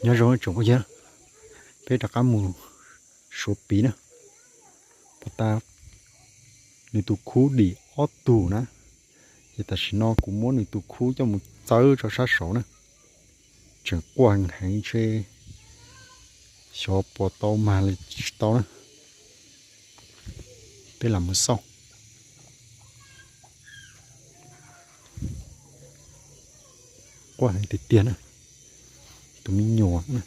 Nyob zoo tsoom phooj ywg, peb rov qab mus suav piv na. Pos tas nws tus khub dim ob tug na, ces tam sim no kuv muab nws tus khub coj mus txawb tso sab saud na. Tseem quaj heev heev ntshe xyov puas tau mag li tsis tau na. Peb lam mus xauj. Quaj heev tiag tiag na, tus me nyuam na.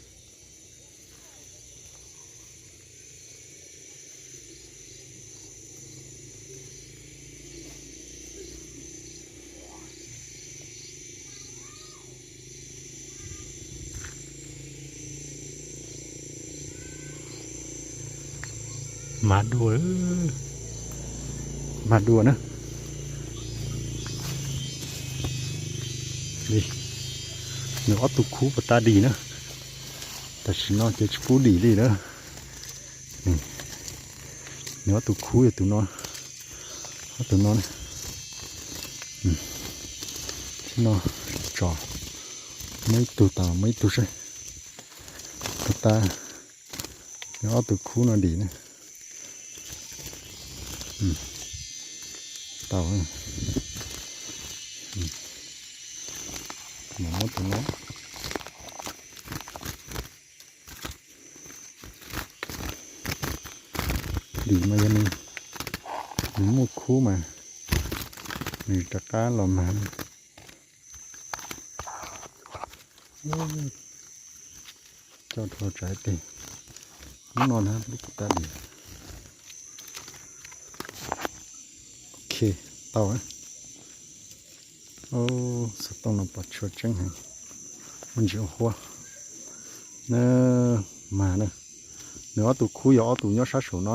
Mag dua, mag dua na. Li, nws ob tug khub puas tas dim na. Tam sim no ces tsis pub dim li na. Nws ob tug khub yog tus no, ob tug no na. Tib no tso, muab ib tug tas muab ib tug saib. Puas tas nws ob tug khub no dim na. Tau, muab tus no dim mas yog nws, nws muaj khub mas nws rov qab los mag. Coj rau tsam tes, lub no na lub puas tas dim. Ok, tau. Xov tooj no pom tshua tseeb heev, muaj ntsis ua huab na. Mag na, nws ob tug khub yog ob tug nyob sab saum no.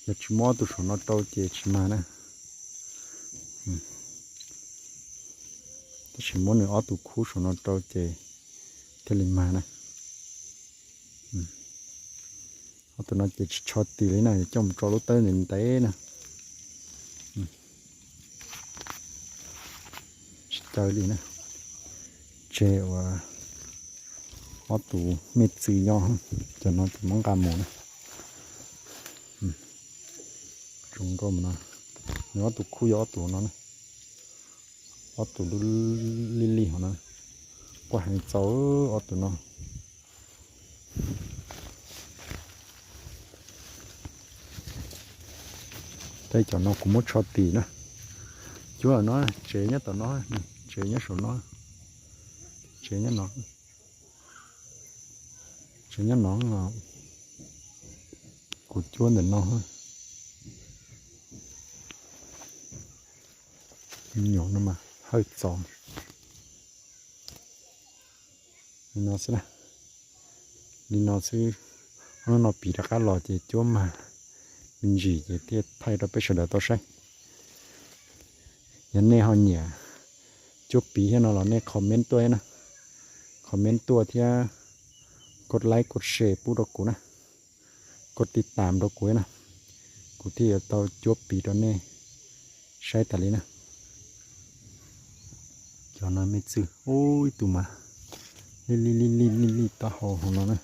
Yog tsis muab ob tug saum no rau ces tsis mag na. Tab sis muab nws ob tug khub saum no rau ces thiaj li mag na. Ob tug no ces tsis tsho tis li na, coj mus tso lub tawb ntev ntev na. Tsis caw li na. Tseg uas ob tug me txwm nyob, cov no ces muab nqa mus na. Zoo nkauj no, nws ob tug khub yog ob tug no na, ob tug lub lij lij hov no, quaj heev txaus ob tug no. Tej cov no kuv muab tsho tis na. Cuab no, tsev nyob tom no, tsev nyob saum no, tsev nyob no, tsev nyob no, kuv cuab ntawm no. Me nyuam no mas hawj txaus. Li no xwb na, li no xwb. Ob hnub no piv rov qab los ces cuab mag me ntsis ces thiaj thaij rau peb sawv daws tau saib. Yog nej ho nyiam cuab piv thiab no los nej comment tuaj na, comment tuaj thiab kos like kos share pub rau kuv na, kos tiv tam rau kuv na, kuv thiaj yuav tau cuab piv rau nej saib tas li na. Cov no me txwj, ub, ib tug mas lij lij lij lij lij lij taub hau hauv no na.